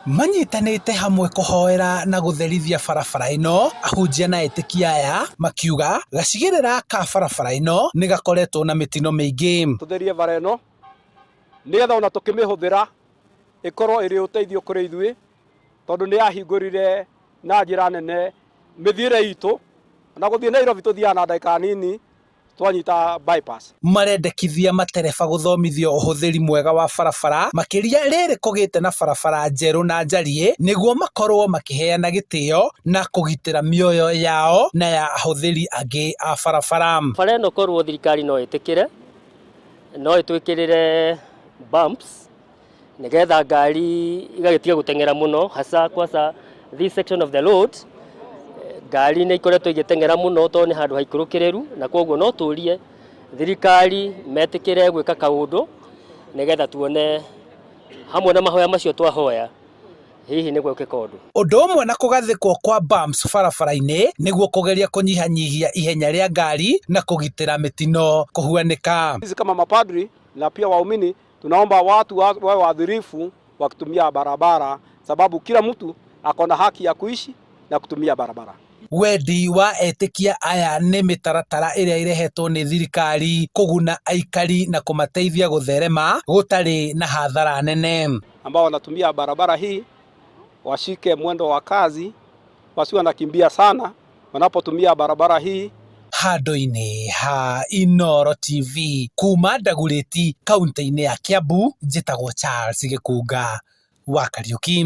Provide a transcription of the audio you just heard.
Manyitanĩte hamwe kũhoera na gũtherithia barabara ĩno, ahunjia na etĩkia aya makiuga gacigĩrĩra ka barabara ĩno nĩ gakoretwo na mĩtino mĩingĩ. Tũtherie bara ĩno nĩgetha ona tũkĩmĩhũthĩra ĩkorwo ĩrĩ ũteithio kũrĩ ithuĩ, tondũ nĩ yahingũrire na njĩra nene mĩthiĩre itũ, na gũthiĩ Nairobi tũthiaga na ndagĩka nini twanyita bypass. Marendekithia matereba gũthomithio ũhũthĩri mwega wa barabara makĩria rĩrĩ kũgĩte na barabara njerũ na njariĩ nĩguo makorwo makĩheana gĩtĩo na kũgitĩra mĩoyo yao na ya ahũthĩri angĩ a barabara. Bara ĩno korwo thirikari no ĩtĩkĩre, no ĩtwĩkĩrĩre bumps nĩgetha ngari igagĩtiga gũteng'era mũno, hasa kwanza this section of the road, ngari nĩ ikoretwo igĩteng'era mũno tondũ nĩ handũ haikũrũkĩrĩru, na koguo no tũrie thirikari metĩkĩre gwĩka kaũndũ nĩgetha tuone hamwe na mahoya macio twahoya hihi nĩ gwekĩka ũndũ. Ũndũ ũmwe na kũgathĩkwo kwa bumps barabara-inĩ nĩguo kũgeria kũnyihanyihia ihenya rĩa ngari na kũgitĩra mĩtino kũhuanĩka. Sisi kama mapadri na pia waumini tunaomba watu wawe waadilifu wakitumia barabara, sababu kila mtu ako na haki ya kuishi na kutumia barabara. Wendi wa etĩkia aya nĩ mĩtaratara ĩrĩa ĩrehetwo nĩ thirikari kũguna aikari na kũmateithia gũtherema gũtarĩ na hathara nene. Ambao wanatumia barabara hii washike mwendo wa kasi, wasiwe wanakimbia sana wanapotumia barabara hii. Handũ-inĩ ha Inooro TV kuma Dagoretti kaunti-inĩ ya Kiambu, njĩtagwo Charles Gĩkunga wa Kariuki.